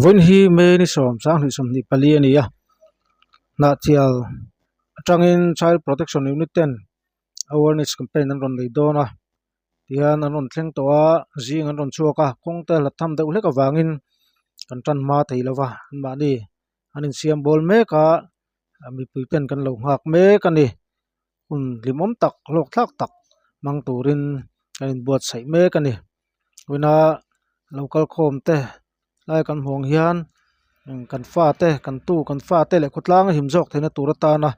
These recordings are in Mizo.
Vawiin hi May ni sawm sanghnih 24 a ni a, Hnahthial atangin Child Protection Unit ten awareness campaign an rawn nei dawn a tihian an rawn thleng tawh a zing an rawn chhuak a kawng te la tham deuh hlek avangin kan tan hma thei lo va anmahni an insiam bawl mek a mipui ten kan lo nghak mek a ni hun hlimawm tak hlawk thlak tak hmang turin kan inbuatsaih mek a ni tuna lo kal khawm te lai kan hmuh ang hian kan fate kan tu kan fate leh khawtlang a him zawk theihna tur atana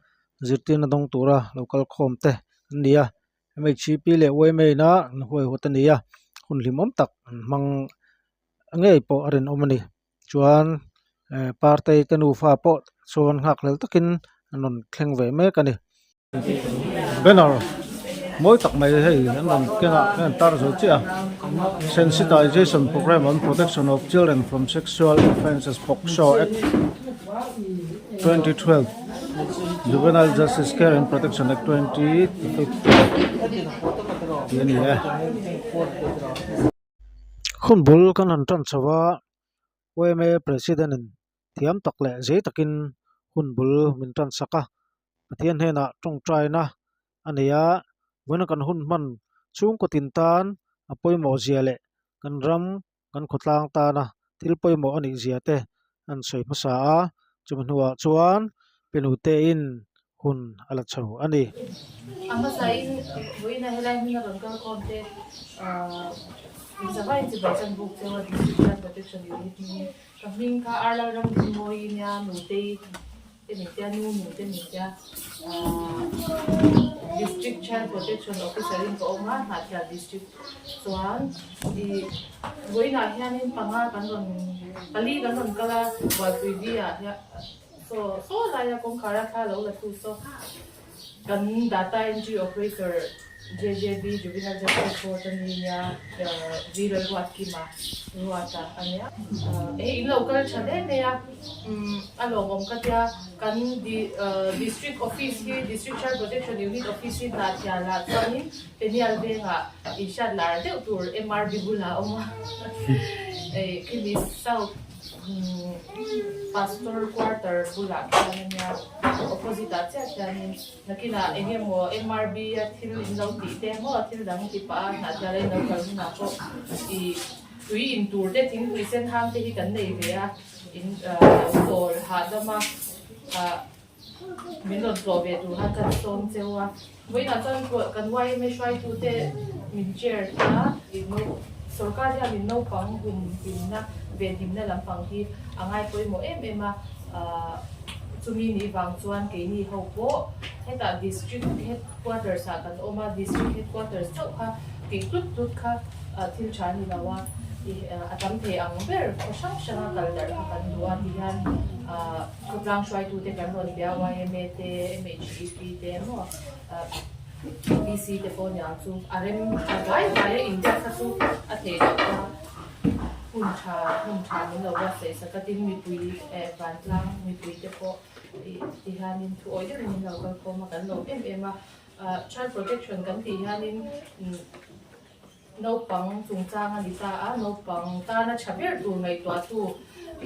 zirtirna dawng tura lo kal khawm te an ni a M H P leh Y M A in a an huaihawt a ni a hun hlimawm tak an hmang ngei pawh a rinawm a ni chuan eh partei te nufa pawh chuan nghakhlel takin an rawn thleng ve mek a ni. Banner mawi tak mai hei an rawn keng ah hian tar zo chiah a sensitization programme on protection of children from sexual offences POCSO act 2012 juvenile justice care and protection act 2015 tih a ni e. Hun bul kan han tan chho a yma president in thiam tak leh zei takin hun bul min tan sak a Pathian hnenah tawngtaina a nei a vawiin kan hun hman chhungkaw tin tan a pawimawh zia leh kan ram kan khawtlang tana thil pawimawh a nih zia te an sawi hmasa a chumi hnuah chuan penute in hun a la chho a ni. A hmasain vawiina helai hming a rawn kal khawm te ahh Inzavai chibai chan buk cheu a District Child Protection Unit hmingin ka hming kha Arlal ram Dinmawi nia Nutei te min tia nu nu te min tia ahh District Child Protection Officer in ka awm a Hnahthial District chuan ih vawiinah hianin panga kan rawn pali kan rawn kal a Bualpui B ah hian Saw saw laia kawngkhar a thla lo la tu saw kan data entry operator JJB Juvenile Justice Board a ni nia Viral Ruatkima Ruata a nia. Hei in lo kal tha hle mai a a lawmawm ka tia kan district office hi District Child Protection Unit office hi Hnahthialah chuanin Peniel vengah inhriat lar deuh tur MRB bulah a awm a khimi south Pastor quarter bulah khian a nia opposite ah chiah khianin nakinah eng emaw M_R_B a thil in lo tih te maw thil dang ti pah a hnah tlar a in lo kal hunah pawh ih tui in tur te thingpui sen hang te hi kan nei ve a in lo chawl hahdam a ah min rawn tlawh ve tur khan kan sawm cheu a vawiinah chuan kan Y_M_A hruaitu te min chair a sorkar hian min naupang hum hlimna ve hlimna lampang hi a ngai pawimawh em em a ahh chumi nih vang chuan keini ho pawh hetah district headquarters ah kan awm a district headquarters chauh kha tih tlut tlut kha thil tha a ni lo a ih a tam thei ang ber khaw hrang hrang a kal darh kha kan duh a ti hian ahh. Khawtlang hruaitute kan rawn bia yma te, MHEP te emaw PC te pawh aniang chu a rem tha vai vai a inbiak kha chu a theih loh a, hun tha hun tha min lo buatsaih sak a tin mipui eh vantlang mipui te pawh ih ti hianin thu awih deuhin min lo kal khawm a kan lawm em em a, child protection kan tih hianin Naupang chungchang a ni ta a, naupang tana tha ber tur ngaihtuahtu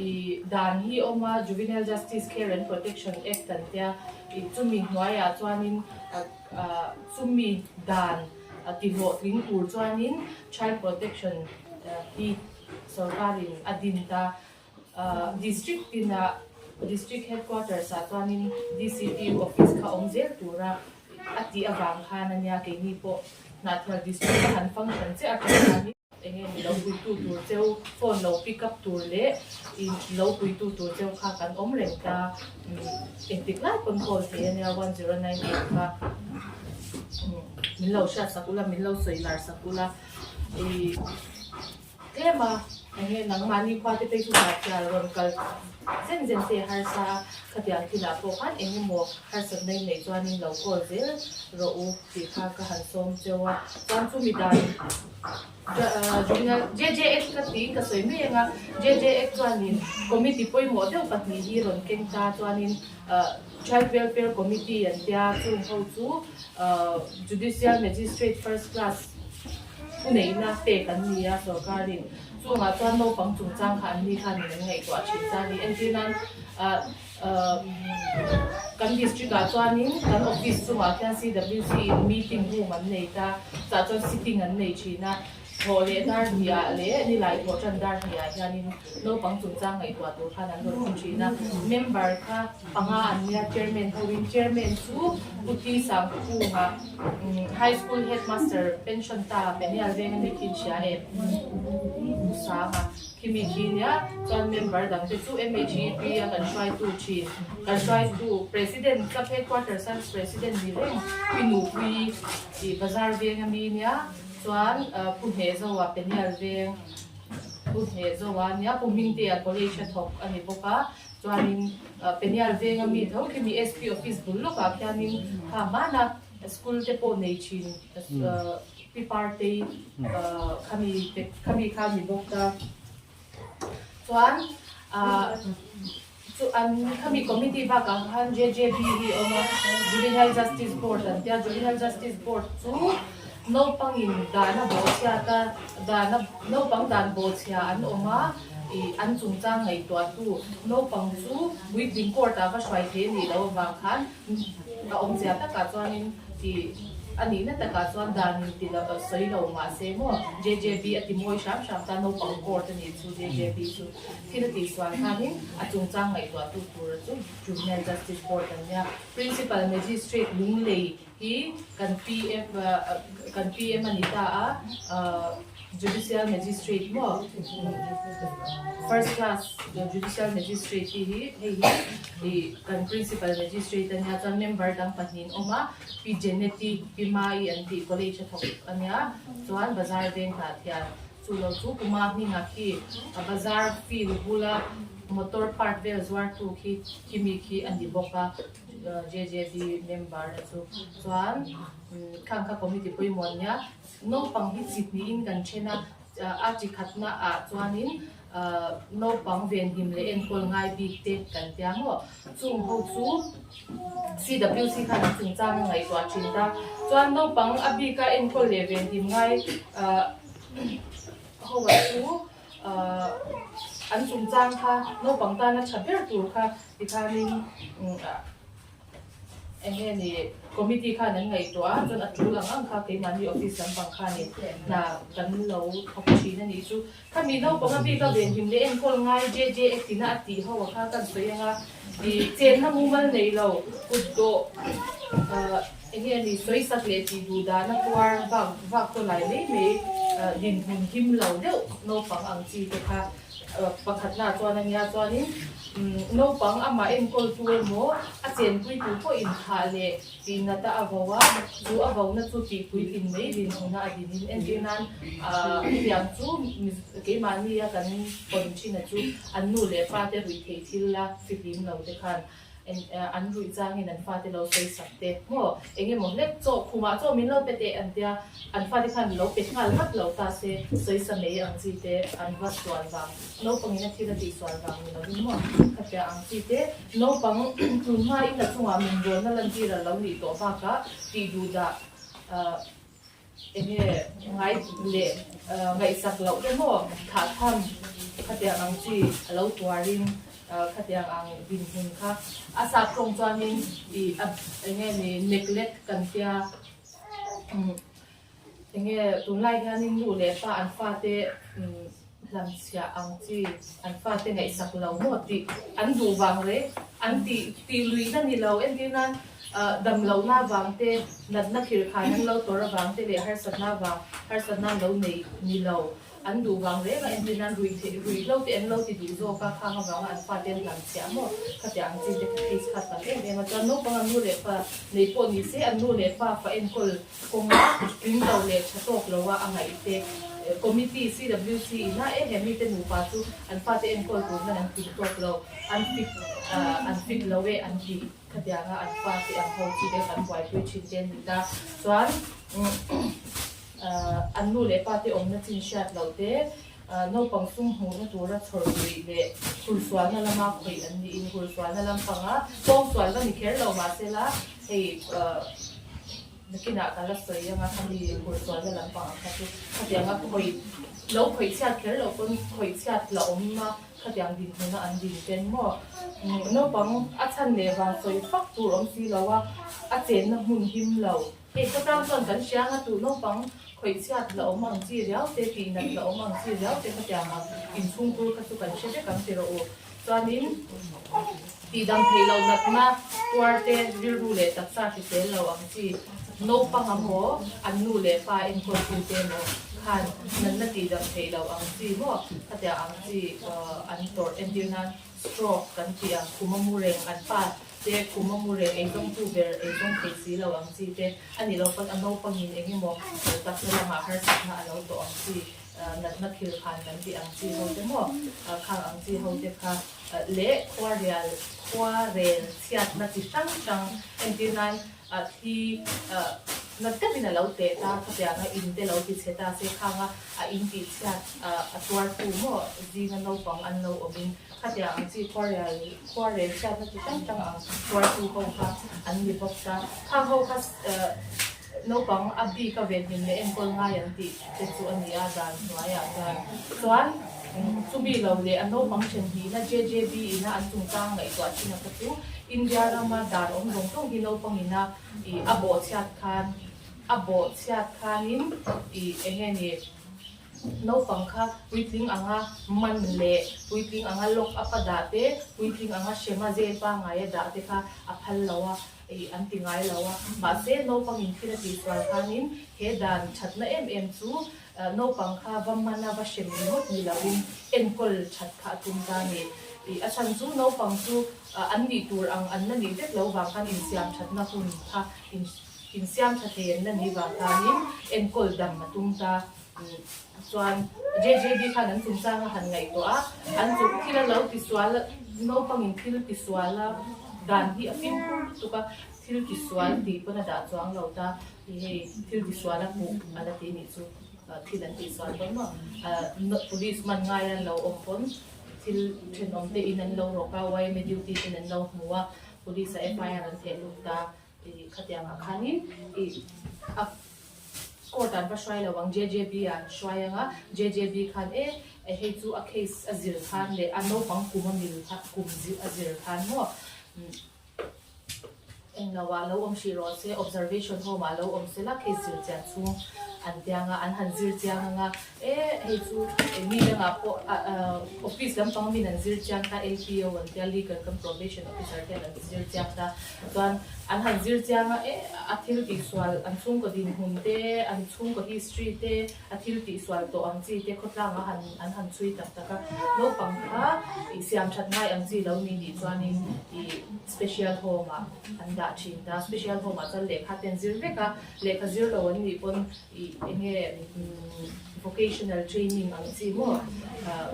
ih dan hi awm a, Juvenile Justice Care and Protection Act an tia, ih chumi hnuaiah chuanin ah chumi dan tihlawhtling tur chuanin Child Protection hi sorkarin a din ta. District tinah District Headquarters ah chuanin DCPU office kha awm zel tura a tih avang khan a nia keini pawh Hnahthial District a han function chiah atang khanin eng nge ni lo puitu tur cheu phone lo pick up tur leh in lo puitu tur cheu kha kan awm reng ta engtik lai pawn call thei a nia 1098 kha min lo hriat sak ula min lo sawi lar sak ula ih. Tlem a, enge nangmahni khua te phei chu Hnahthial rawn kal zen zen te harsa a, khatiang thilah pawh khan eng emaw harsatna in neih chuanin lo call zel rawh u tih kha ka han sawm cheu a, chuan chumi dan Juvenile JJX ka tiin ka sawi mai ang a, JJX chuanin committee pawimawh deuh pahnih hi rawn keng ta chuanin Child Welfare Committee an tia chung ho chu Judicial Magistrate First Class. Thuneihna pek an ni a sorkarin. Chungah chuan naupang chungchang kha an ni khanin an ngaihtuah thin ta a ni. Entir nan kan district ah chuanin kan office chungah khian CWC in meeting room an nei ta, chah chuan sitting an nei thin a. Thawh leh dar hnih-ah leh nilai thawh tan dar hnih-ah hianin naupang chungchang ngaihtuah tur khan an rawn thu thin a. Member kha panga an nia, chairman hoin chairman chu Pu T Sangkhunga High School Headmaster pension ta Peniel veng a nih khi in hria em? Pu Sanga khimi khi nia chuan member dangte chu MHEP a kan hruaitu thin, kan hruaitu President Club Headquarter Science President ni reng Pi Nupuii tih bazar veng a mi nia. Chuan Pu Hnehzoa Peniel veng Pu Hnehzoa nia Pu Hmingtea College a thawk a ni bawk a, chuanin Peniel venga mi tho khi mi SP office bul lawkah khianin kha hmana school te pawh nei thin Pi Partei khami te khami kha a ni bawk a. Chuan chu an khami committee bakah khan JJB hi a awm a, Juvenile Justice Board an tia, Juvenile Justice Board chu naupangin dahna bawhchhiat a dahna naupang dan bawhchhia an awm a ih an chungchang ngaihtuahtu naupang chu puitling court ah va hruai thei a nih loh avang khan A awmzia takah chuanin tih a nihna takah chuan dan in ti lo sawi lo mahse maw JJB a ti mawi hram hram ta naupang court a nih chu JJB chu thil a tih sual khanin a chungchang ngaihtuah tu tur chu Juvenile Justice Board an nia. Principal Magistrate Lunglei hi kan PF kan PM a ni ta a Judicial Magistrate maw First Class Judicial Magistrate tih hi hei hi Ih kan Principal Magistrate a nia chuan member dang pahnihin awm a, Pi Jeneti, Pi Mai an tih college a thawk a nia, chuan bazar veng hnah thian chu lo chu Puma hmingah khi a bazar field bula motor part vel zuartu khi khimi khi a ni bawk a, JJB member a chu chuan khang kha committee pawimawh a nia, naupang hi chi hnihin kan then a, a chi khatna ah chuanin Naupang venhim leh enkawl ngai bik te kan tia maw? Chung ho chu CWC khan an chungchang a ngaihtuah thin ta. Chuan naupang a bika enkawl leh venhim ngai ho ah chu an chungchang kha naupang tana tha ber tur kha tikhanin Eng nge ni committee khan an ngaihtuah a, chuan a tul ang ang kha keimahni office lampang khanin hna kan lo thawk thin a nih chu. Khami naupang a bik a venhim leh enkawl ngai JJ Act ina a tih ho a kha kan sawi ang a, ih chenna mumal nei lo kut dawh eng nge ni sawi sak leh tih duh dahna tuar vak vak chaw lai mai mai dinhmun him lo deuh naupang ang chi te kha Pakhatna chuan a nia chuanin naupang amah enkawltu emaw a chenpuitu pawh inthah leh tihnat a vo a, chu a vona chu tihpuitlin mai dinhmun a dinin entir nan hetiang chu keimahnia kan pawn thin a chu an nu leh pa te ruih theih thil la fihlim lo te khan An ruih changin an fate lo sawi sak te maw? Eng emaw hlek chaw khumah chaw min lo pe teh an tia, an fate khan lo pe nghal vat lo ta se sawi sa mai ang chi te an va sual vang, naupangin a thil a tih sual vang ni lovin maw? Khatia ang chi te naupang tun hmain a chungah min rawnna lantir a lo nih tawh bakah tih duh dah Eng nge ngai leh ngaihsak loh te maw thah tham khatiang ang chi a lo tuarin khatiang ang dinhmun kha a sap tawng chuanin ih a eng nge ni neglect kan tia eng nge tunlai hianin nu leh pa an fate hlamchhiah ang chi an fate ngaihsak lo maw tih an duh vang reng an tih tih luihna ni lo entir nan dam lohna avang te natna khirh khan an lo tawrh avang te leh harsatna avang harsatna an lo nei ni lo an duh vang reng a entir nan ruih theih ruih hlo te an lo ti duh zawk a khang avanga an fate an hlamchhiah maw khatiang ang chi te kha case kha tam em em a chuan naupang an nu leh pa nei pawh ni se an nu leh pa fa enkawl Kawnga tling lo leh tha tawk lo a a ngaih te Committee, CWC, in a e he mite nupa chu an fate enkawl tur hian an tling tawk lo, an fit an fit lo e an ti khatianga an fate ang ho chi te kan buaipui thin te an ni ta. Chuan an nu leh pate awmna chin hriat loh te naupang sum hmuhna tura chhawr luih leh hursualna lama khawih an niin hursualna lampanga pawngsual va ni kher lo mahsela hei. Nakinah ka la sawi anga khami hursualna lampang ang kha chu khatianga khawih lo khawih chhiat kher loh pawn khawih chhiat la awm a khatiang dinhmuna an din ten maw naupang a chhan leh vang sawi fak tur awm si lo a a chenna hmun him lo. Hei khawtlang chuan kan hria anga tuh naupang khawih chhiat la awm ang chi riau te tih nat la awm ang chi riau te khatianga inchhung tur kha chu kan hre vek ang ti rawh u. Chuanin tihdam theih loh natna tuar te rilru leh taksa hrisel lo ang chi naupang a maw an nu leh pa enkawl tu te emaw khan natna tihdam theih loh ang chi maw khatiang ang chi an tawrh entir nan stroke kan tih ang khum a mu reng an pa te khum a mu reng eizawng tu ber eizawng thei si lo ang chi te a nih loh pawn a naupangin eng emaw taksa lamah harsatna a lo tawh ang chi. Natna thil khan kan tih ang chi ho te maw? Khang ang chi ho te kha leh khuarel khuarel chhiatna chi hrang hrang entir nan thi nat deuhin a lo teh ta khatianga in te lo ti chhe ta se khanga a in tih chhiat a tuartu maw zinga naupang an lo awmin khatiang ang chi khuarel khuarel chhiatna chi hrang hrang ang tuartu ho kha an ni bawk ta. Khang ho kha Naupang a bik a venhim leh enkawl ngai an tih te chu a ni a, dan hnuaiah chuan. Chuan chumi lo leh a naupang then hnihna JJB ina an chungchang ngaihtuah thin a kha chu India rama dan awm zawng zawng hi naupang ina ih a bawhchhiat khan a bawhchhiat khanin ih eng nge ni naupang kha puitling anga man leh puitling anga lock up a dah te puitling anga hrema jail pangngai a dah te kha a phal lo a. Ih an ti ngai lo a, mahse naupangin thil a tihsual khanin he dan thatna em em chu naupang kha va man a va hrem ringawt ni loin enkawl that kha a tum ta a ni. Ih a chhan chu naupang chu an nih tur ang an la nih vek lo vang khan insiam thatna hun kha insiam tha thei an la nih vang khanin enkawl dam a tum ta. Chuan JJB khan an chungchang a han ngaihtuah a, an chu thil a lo tisual naupangin thil tisual a dan hi a fimkhur lutuk a, thil tisual tih pawn a dah chuang lo ta, hei thil tisual a hmuh a la ti nih chu thil an tihsual pawn maw police man ngai an lo awm pawn thil thenawm te in an lo rawk a, yma duty ten an lo hmu a, police a FIR an theh lut ta. Khatiangah khanin ih a court an va hruai lo ang JJB ah an hruai ang a, JJB khan e hei chu a case a zir khan leh a naupang kum a mil kha kum a zir khan maw englo ah lo awm hrih rawh se observation home ah lo awm se la case zir chian chhung an tiang a an han zir chiang ang a e hei chu mi dangah pawh office lampang min an zir chiang ta LPO an tia legal cum probation officer te an zir chiang ta. Chuan an han zir chiang a, eh a thil tihsual an chhungkaw dinhmun te, an chhungkaw history te, a thil tihsual tawh ang chi te khawtlang a han an han chhui tak tak a. Naupang kha ih siam that ngai ang chi lo ni nih chuanin ih special home ah an dah thin ta. Special home ah chuan lehkha te an zir vek a, lehkha zir lo an nih pawn ih eng nge vocational training ang chi maw ah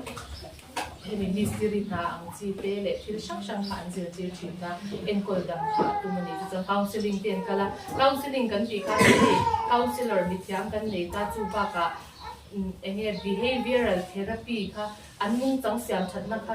Hemi mistiri hna ang chi te leh thil hrang hrang kha an zirtir thin a, enkawl dam kha a tum a ni. Chuchuan counselling te an kal a, counselling kan tih khan hei counsellor mithiam kan nei ta chu bakah eng nge behavioural therapy kha an nungchang siam thatna kha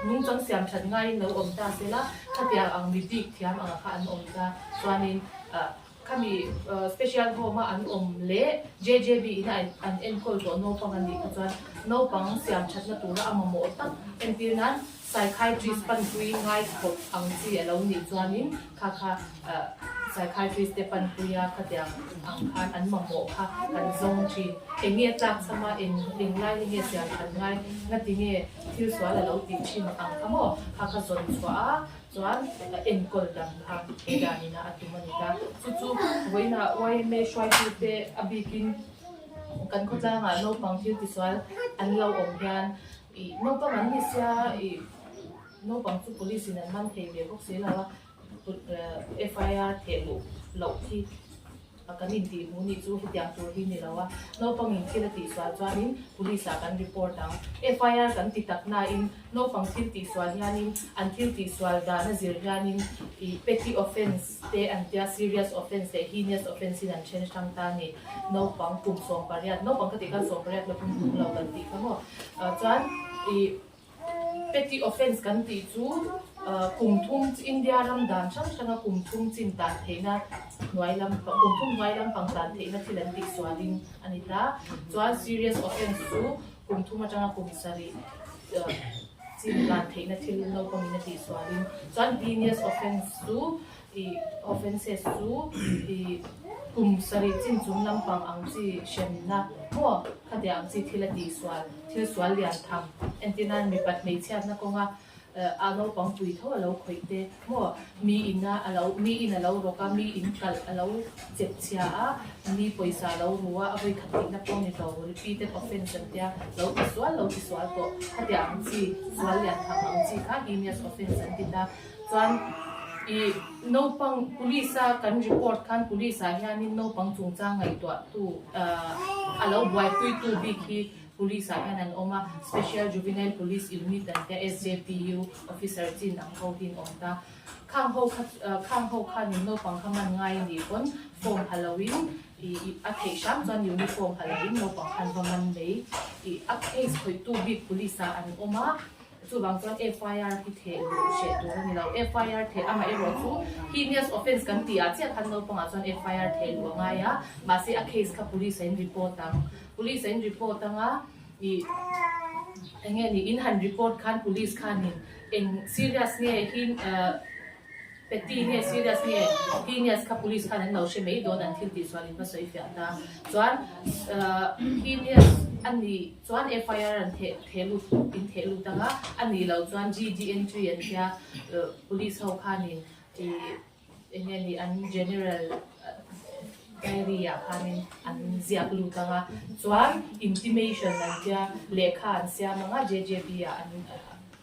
nungchang siam that ngaiin lo awm ta sela khatiang ang mi bik thiam anga kha an awm ta chuanin ah Khami special home a an awm leh JJB ina an enkawl tawh naupang an nih kha chuan naupang siam thatna tura a mamawh tak entir nan psychiatrist panpui ngai khawp ang chi a lo nih chuanin kha kha psychiatrist te panpui a khatiang ang khan an mamawh kha kan zawng thin. Eng nge tlak chama eng eng lai hi nge siam that ngai ngati nge thil sual a lo tih thin ang kha maw kha kha zawn chhuah a Chuan a enkawl dam kha he dan ina a tum a ni ta. Chu chu vawiinah yma hruaitute a bikin kan khawtlangah naupang thil tisual an lo awm hian ih naupang an ni sia ih naupang chu police in an man thei ve bawk si lo a, FIR theh luh loh khi A kan intih hmu nih chu hetiang tur hi ni lo a, naupangin thil a tihsual chuanin police ah kan report ang. FIR kan ti tak nain naupang thil tihsual hianin an thil tihsual dan a zir hianin ih petty offence te an tia serious offence leh heinous offence in an then hrang ta a ni. Naupang kum 18, naupang ka tih khan 18 la pum tum lo kan tih kha maw. Chuan ih petty offence kan tih chu. Kum thum India ram dan hrang hranga kum thum chin tan theihna hnuai lam kum thum hnuai lampang tan theihna thil an tih sualin a ni ta. Chuan serious offence chu kum thum atanga kum sarih chin tan theihna thil naupangin a tih sualin. Chuan heinous offence chu ih offences chu ih kum sarih chin chung lampang ang chi hremna maw khatiang ang chi thil a tih sual thil sual lian tham entir nan mipat hmeichhiatna kawnga a naupang pui tho a lo khawih te maw mi ina a lo mi in a lo rawk a mi in kalh a lo chep chhia a mi pawisa a lo ru a a vawi khat tihna pawh ni lo repeated offence an tia lo ti sual lo ti sual tawh khatiang ang chi sual lian tham ang chi kha heinous offence an ti ta chuan ih naupang police a kan report khan police ah hianin naupang chungchang ngaihtuah tu ah a lo buaipui tu bik hi Police ah hian an awm a, Special Juvenile Police Unit an tia SJPU officer chin ang ho hi an awm ta. Khang ho kha khang ho khanin naupang kha man ngai a nih pawn form ha loin ih a theih hram chuan uniform ha loin naupang khan va man mai. Ih a case khawihtu bik police ah an awm a. Chuvang chuan FIR hi theh luh hreh tur a ni lo. FIR theh amaherawh chu heinous offence kan tih ah chiah khan naupangah chuan FIR theh luh a ngai a, mahse a case kha police ah in report ang. Police ah in report ang a, ih eng nge ni in han report khan police khanin eng serious nge hin ah Petty nge serious nge heinous kha police khan an lo hre mai dawn an thil tih chuan in va sawi fiah ta. Chuan heinous a nih chuan FIR an theh theh lut in theh lut ang a, a nih loh chuan GD entry an tia police ho khanin ih eng nge ni an general diary ah khanin an ziak lut ang a, chuan intimation an tia lehkha an siam ang a JJB ah an.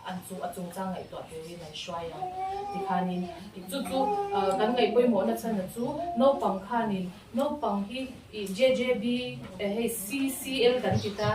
an chu a chungchang ngaihtuah turin an hruai ang tikhanin chu chu kan ngaih pawimawhna chhan chu naupang khanin naupang hi ih JJB hei CCL kan ti ta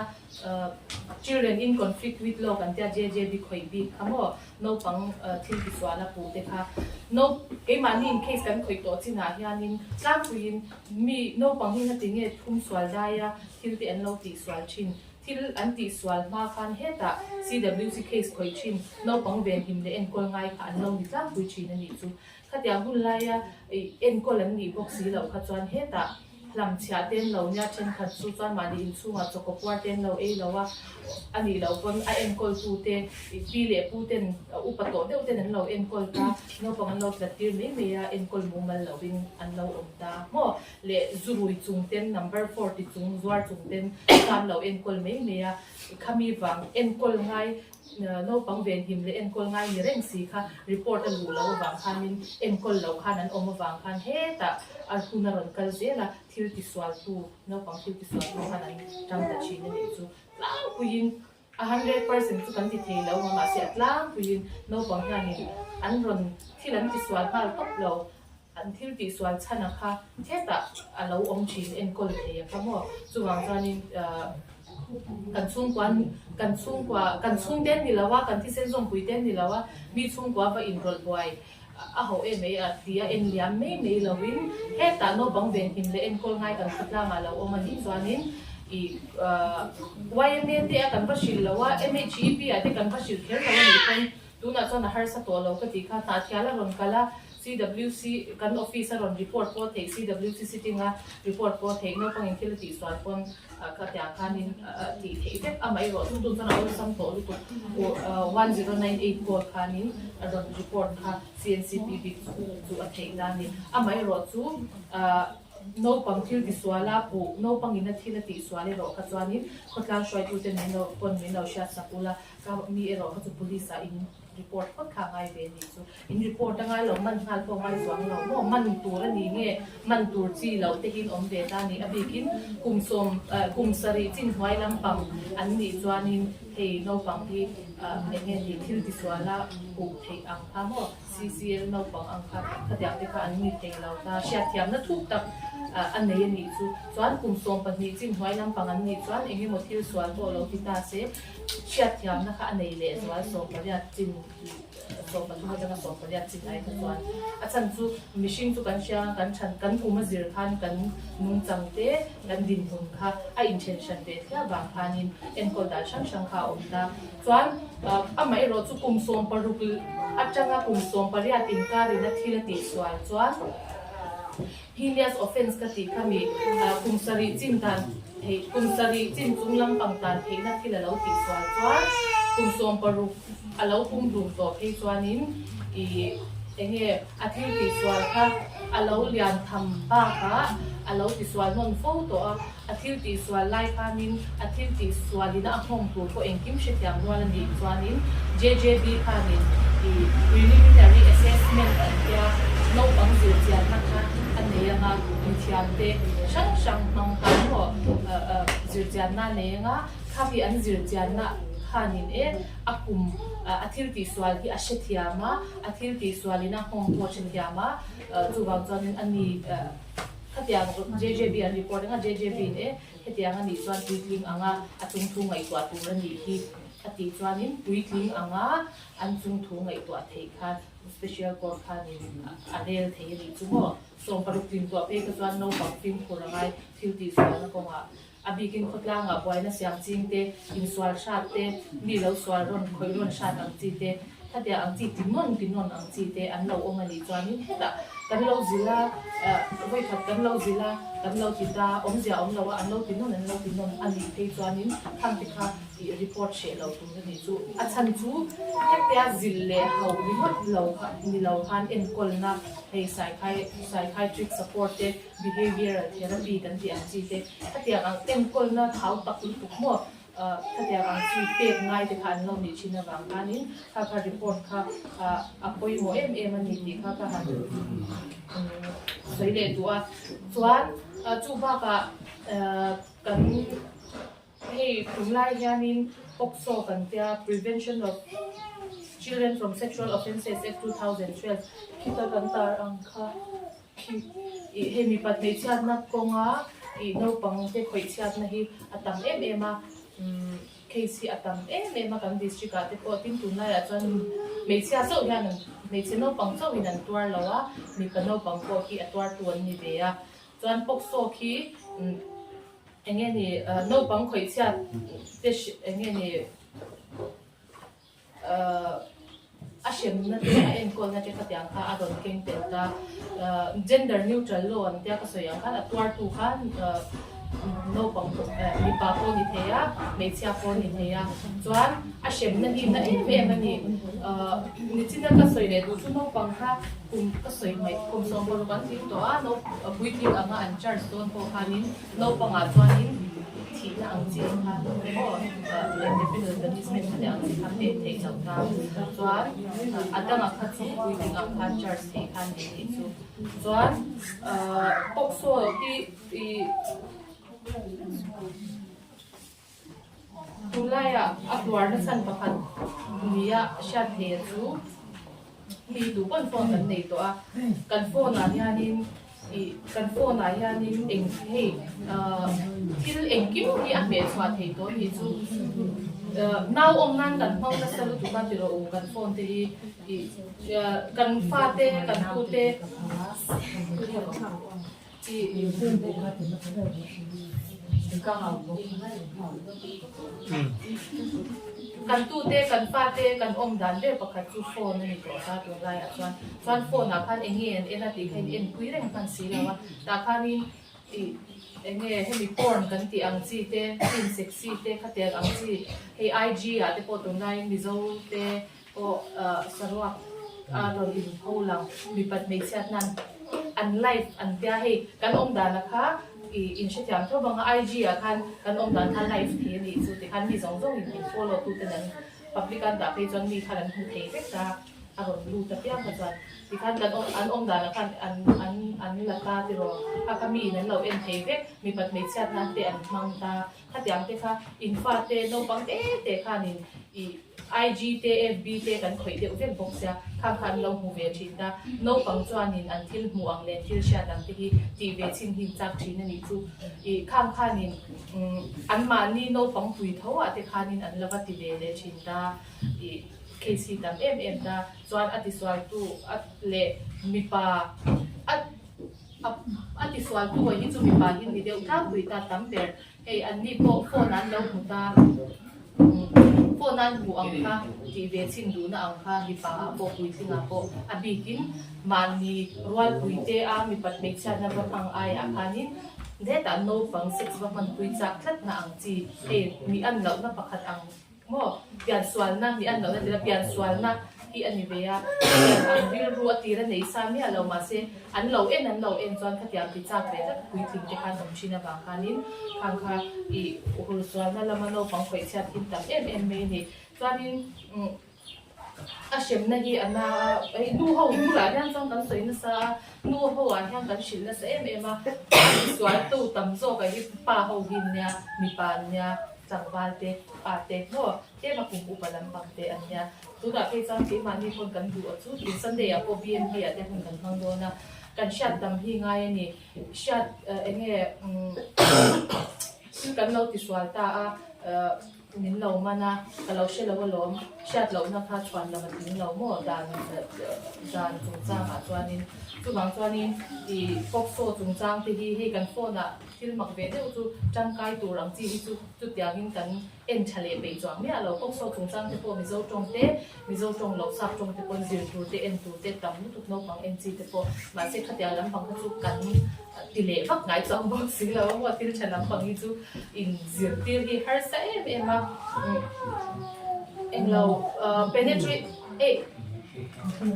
children in conflict with law kan tia JJB khawih bik kha maw naupang thil tisual a puh te kha nau keimahni in case kan khawih tawh chinah hianin tlangpuiin mi naupang hi ngati nge thum sual daia thil te an lo tihsual thin. Thil an tihsual hma khan hetah CWC case khawih thin naupang venhim leh enkawl ngai kha an lo ni tlangpui thin a nih chu. Khatiang hun laia enkawl an nih bawk si loh kha chuan hetah hlamchhiah te an lo nia thenkhat chu chuan mahni inchhungah chawkaw puar te an lo ei lo a, a nih loh pawn a enkawltute pi leh pu ten upa tawh deuh ten an lo enkawl ta, naupang an lo tlat tir mai mai a, enkawl mumal lovin an lo awm ta maw? leh zurui chung ten number four ti chung zuar chung ten tan lo enkawl mai mai a, khami vang enkawl ngai naupang venhim leh enkawl ngai ni reng si kha report a luh loh avang khanin enkawl loh khan an awm avang khan hetah a hun a rawn kal zel a, thil tisualtu naupang thil tisualtu khan an tang ta thin a nih chu tlangpuiin a 100% chu kan ti thei lo a mahse a tlangpuiin naupang hianin an rawn thil an tisual nghal tawp lo. An thil tihsual chhan a kha hetah a lo awm thin enkawl thei a kha maw? Chuvang chuanin kan chhungkua kan chhungkua kan chhungte an ni lo a, kan thisen zawmpui te an ni lo a, mi chhungkua va inrawlh buai a ho em mai a ti a en liam mai mai lovin hetah naupang venhim leh enkawl ngai kan khawtlangah a lo awm a nih chuanin ih YMA te a kan va hrilh lo a, MHEP ah te kan va hrilh kher lo a nih pawn tunah chuan a harsa tawh lo ka tih kha hnahthial a rawn kal a. CWC kan office a rawn report pawh theih CWC sitting a report pawh theih naupangin thil a tih sual pawn khatiang khanin a tih theih vek amaherawh chu tun chuan a awlsam tawh lutuk 1098 call khanin a rawn report kha CNCP bik chu a theih na a ni amaherawh chu naupang thil tisual a puh naupangin a thil a tih sual erawh kha chuanin khawtlang hruaitute min lo pawn min lo hriatsak ula ka mi erawh kha chu police ah in report phawt kha a ngai ve a nih chu. In report a ngai lo, man nghal pawh a ngai chuang lo maw? Man tur a ni nge, man tur chi loh te hian awm ve ta a ni. A bikin kum sawm, kum sarih chin hnuai lampang an nih chuanin hei naupang hi eng nge ni thil tisual a huh theih ang kha maw? CCL naupang ang kha khatiang te kha an ni thei lo ta. Hriatthiamna thuk tak a nei a nih chu. Chuan kum 12 chin hnuai lampang an nih chuan eng emaw thil sual pawh lo ti ta se, hriatthiamna kha a nei leh zual 18 chin. 13 atanga 18 chin ai kha chuan a chhan chu mihring chu kan hria kan than kan kum a zir khan kan nungchang te kan dinhmun kha a inthen hran ve thliah vang khanin enkawl dan hrang hrang kha. a awm ta. Chuan amaherawh chu kum 16 atanga kum 18 inkarin a thil a tihsual chuan heinous offence ka tih kha mi kum sarih chin dan theih kum sarih chin chung lampang tan theihna thil a lo tihsual chuan kum 16 a lo pumhlum tawh phei chuanin ih enge a thil tihsual kha a lo lian tham bakah a lo tisual hnawn fo tawh a. A thil tihsual lai khanin a thil tihsualina a nghawng tur pawh engkim hrethiam rual a nih chuanin JJB khanin i preliminary assessment an tia naupang zirchianna kha a nei anga mithiamte hrang hrang hmang khan maw zirchianna a nei anga khami an zirchianna khanin e a kum a thil tihsual hi a hrethiam a, a thil tihsualina a nghawng pawh a hrethiam a, chuvang chuanin a ni. Khatiang JJB an report anga JJB in e hetiang a nih chuan puitling anga a chungthu ngaihtuah tur a nih hi a tih chuanin puitling anga an chungthu ngaihtuah theih khan special court khanin a rel thei a nih chu maw. 60 tlin tuah phei kha chuan naupang fimkhur angai thil tihsualna kawngah a bikin khawtlangah buaina siam ching te, insual hrat te, mi lo sual rawn khawih rawn hrat ang chi te, khatiang ang chi ti nawn ti nawn ang chi te an lo awm a nih chuanin hetah kan lo zil a, vawikhat kan lo zil a, kan lo ti ta, awmzia awm lo a, an lo ti nawn an lo ti nawn a nih phei chuanin khang te kha ih report hreh lo tur a nih chu. A chhan chu hetia zil leh hauh ringawt lo kha ni lo khan enkawlna hei psychiatric support te, Behavioral therapy kan tih ang chi te, khatiang ang enkawlna thau tak lutuk maw khatiang ang chi pek ngai te kha an lo nih thin avang khanin kha kha report kha a pawimawh em em a ni tih kha ka han sawi leh duh a. Chuan chu bakah kan hei tunlai hianin POCSO kan tia Prevention of Children from Sexual Offences Act 2012 khita kan tar ang kha. Ih hei mipat hmeichhiatna kawnga ih naupang te khawihchhiatna hi a tam em em a, umm case hi a tam em em a kan district ah te pawh tin tunlaiah chuan hmeichhia chauh hian an hmeichhe naupang chauhin an tuar lo a, mipa naupang pawh hi a tuartu an ni ve a, chuan POCSO khi umm eng nge ni naupang khawihchhiat te eng nge ni. A hremna te a enkawlna te khatiang kha a rawn keng tel ta. Gender neutral law an tia ka sawi ang khan a tuartu kha naupang mipa pawh ni thei a, hmeichhia pawh ni thei a. Chuan a hremna hi na em em a ni. Nichina ka sawi leh duh chu naupang kha kum ka sawi hmaih kum 16 an tling tawh a, puitling anga an charge dawn pawh khanin Naupangah chuanin thihna ang chi ang kha aw penal punishment kha leh ang chi kha pek theih loh ta chuan a dangah kha chu puitling ang khan charge theih khan ni tih chu chuan POCSO hi ih tunlaiah a hluarna chhan pakhat nia hriat theih chu mi duh pawn phone kan nei tawh a kan phone ah hianin. Ih kan phone ah hianin eng hei ah thil engkim hi a hmeh chhuah thei tawh a nih chu ah nau awm nan kan hmang nasa lutuk a ti rawh u kan phone te hi ih kan fate kan tute ih Kan tute, kan fate, kan awm dan ber pakhat chu phone a ni tawh ta tunlaiah chuan. Chuan phone ah khan eng nge an en a tih kha in enpui reng hman si lo a. Tah khanin ih eng nge hemi porn kan tih ang chi te, film sexy te khatiang ang chi hei IG ah te pawh tunlaiin Mizo te pawh saruak a rawn inpho lang mipat hmeichhiat nan an live an tia hei kan awm dana kha ih in hrethiam tho bang a IG ah khan kan awm dan kha live thei a nih chu tikhan mi zawng zawng in in follow tu ten an public an dah phei chuan mi khan an hmu thei vek ta a rawn lut a piang kha chuan tikhan kan awm an awm dana khan an an an la ta tiraw kha kha mi in an lo en thei vek mipat hmeichhiat nan te an hmang ta khatiang te kha in fate naupang te te khanin ih IG te FB te kan khawih deuh vek bawk sia, khang kha an lo hmu ve thin ta. Naupang chuanin an thil hmuh ang leh thil hriat ang te hi tih ve chhin hi chak thin a nih chu. Ih khang khanin anmahni naupang pui tho ah te khanin an la va ti ve leh thin ta. Ih case hi tam em em ta. Chuan a tisualtu a leh mipa a a tisualtu hi chu mipa hi ni deuh tlangpui ta tam ber. Hei anni pawh phone an lo hmu ta. Phone a an hmuh ang kha tih ve chhin duhna ang kha mipa ah pawh puitling ah pawh a bikin mahni rualpui te a mipat hmeichhiatna va hmang aiah khanin hetah naupang sex va hmanpui chak tlatna ang chi hei mi an lohna pakhat ang Maw? Piansualna, mi an lohna tila piansualna hi a ni ve a, hetiang ang rilru a tir a nei sa miah lo mahse an lo en an lo en chuan khatiang ti chak ve tak puitling te khan awm thin avang khanin khang kha ih hursualna lama naupang khawih chhiat hin tam em em mai a ni. Chuanin umm a hremna hi a na a, nu ho bulah hian chuan kan sawi nasa a, nu ho ah hian kan hrilh nasa em em a, misualtu tam zawkah hi pa ho hi nia mipa an nia. Tlangval te, pa te maw tlem a kum upa lampang te an nia. Tunah phei chuan keimahni pawn kan duh a chu tun Sunday ah pawh BMP ah te hun kan hmang dawn a, kan hriat tam hi ngai a ni. Hriat eng nge thil kan lo tisual ta a, min lo man a, ka lo hre lo alawm, hriat lohna kha chhuan lam a tling lo maw dan dan chungchangah chuanin. Chuvang chuanin ih POCSO chungchang te hi hei kan phone ah Thil mak ve deuh chu tangkai tur ang chi hi chu chutiangin kan en tha leh peih chuang miah lo. Kawksaw chungchang te pawh Mizo tawng te, Mizo tawng lo sap tawng te pawn zir tur te, en tur te tam lutuk naupang en chi te pawh. Mahse khatiang lampang kha chu kan ti leh vak ngai chuang bawk si lo a maw thil tha lampang hi chu in zirtir hi harsa em em a. Englo penetrate eh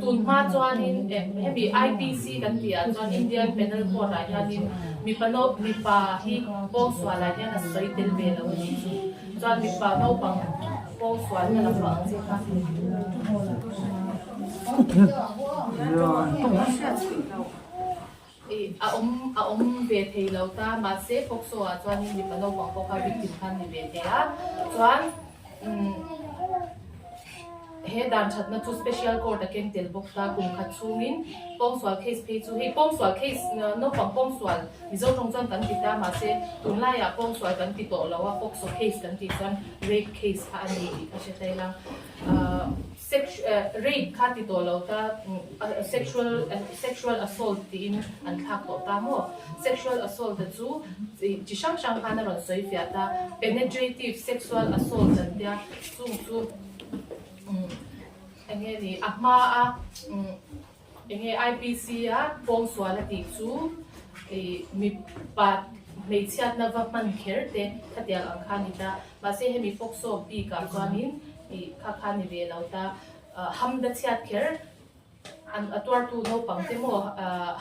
Tun hma chuanin hemi IPC kan tih ah chuan Indian Penal Code ah hianin mipa no mipa hi pawngsual ah hian a sawi tel ve lo a nih chu. Chuan mipa naupang pawngsual na lam ang chi kha. A awm a awm ve thei lo ta mahse POCSO ah chuanin mipa naupang pawh kha victim khan ni ve thei a chuan umm he dan thatna chu special court a keng tel bawk ta kum khat chhungin pawngsual case phei chu hei pawngsual case naupang pawngsual Mizo tawng chuan kan ti ta mahse tunlaiah pawngsual kan ti tawh lo a POCSO case kan tih chuan rape case kha a ni tih ka hre thei lang ahh. Sex rape kha ti tawh lo ta sexual sexual assault tiin an thlak tawh ta maw? Sexual assault te chu chi hrang hrang khan a rawn sawi fiah ta, penetrative sexual assault an tia chung chu eng nge ni a hma a eng nge IPC a pawngsual a tih chu ih mipa hmeichhiatna va hman kher te khatiang ang kha a ni ta mahse hemi POCSO bikah chuanin Tih kha kha ni ve lo ta. Hamda chhiat kher an a tuartu naupang te maw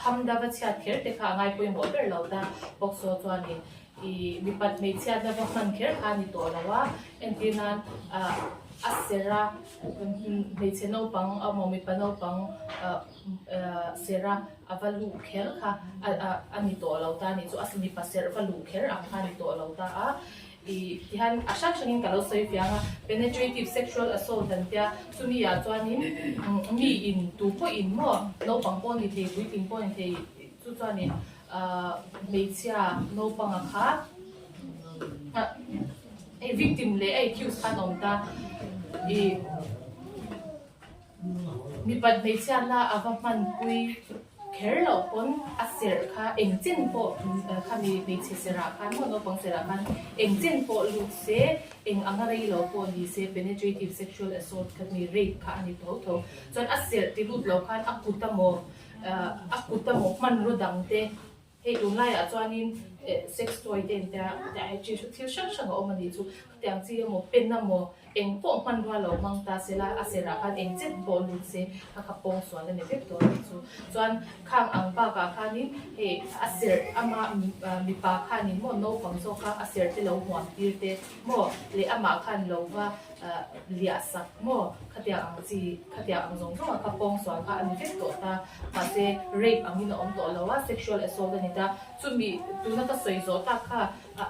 Hamda va chhiat kher te kha a ngai pawimawh ber lo ta. POCSO chuanin ih mipat hmeichhiatna va hman kher kha a ni tawh lo a, entir nan a ser a hmeichhe naupang emaw mipa naupang ser a a va luh kher kha a ni tawh lo ta a nih chu a mipa serh va luh kher ang kha a ni tawh lo ta a. I tihian a hrang hrangin ka lo sawi fiang a, penetrative sexual assault an tia, chumi ah chuanin mi in tu pawhin maw naupang pawh ni thei puitling pawh ni thei chu chuanin ahh hmeichhia naupanga kha hei victim leh a accused khan a awm ta i Mipat hmeichhiatna a va hmanpui kher loh pawn a serh kha eng chen pawh khami hmeichhe serh ah khan maw naupang serh ah khan eng chen pawh lut se eng anga rei lo pawh ni se penetrative sexual assault kha mi rape kha a ni tho tho. Chuan a serh ti lut lo khan a kut amaw a kut amaw hmanraw dang te Hei tunlaiah chuanin sex toy te in tia thil hrang hrang a awm a nih chu. Khatiang chi emaw pen emaw eng pawh hmanrua lo hmang ta se la, a serah khan eng chet pawh lut se kha kha pawng sual a ni vek dawn a nih chu. Chuan khang ang bakah khanin hei a serh ama mipa khanin maw naupang zawk kha a serh te lo huam tir te maw leh amah khan lo va liah sak maw khatiang ang chi khatiang ang zawng zawng ah kha pawng sual kha a ni vek tawh ta mahse rape angin a awm tawh lo a sexual assault a ni ta chumi tuna ka sawi zawh tak kha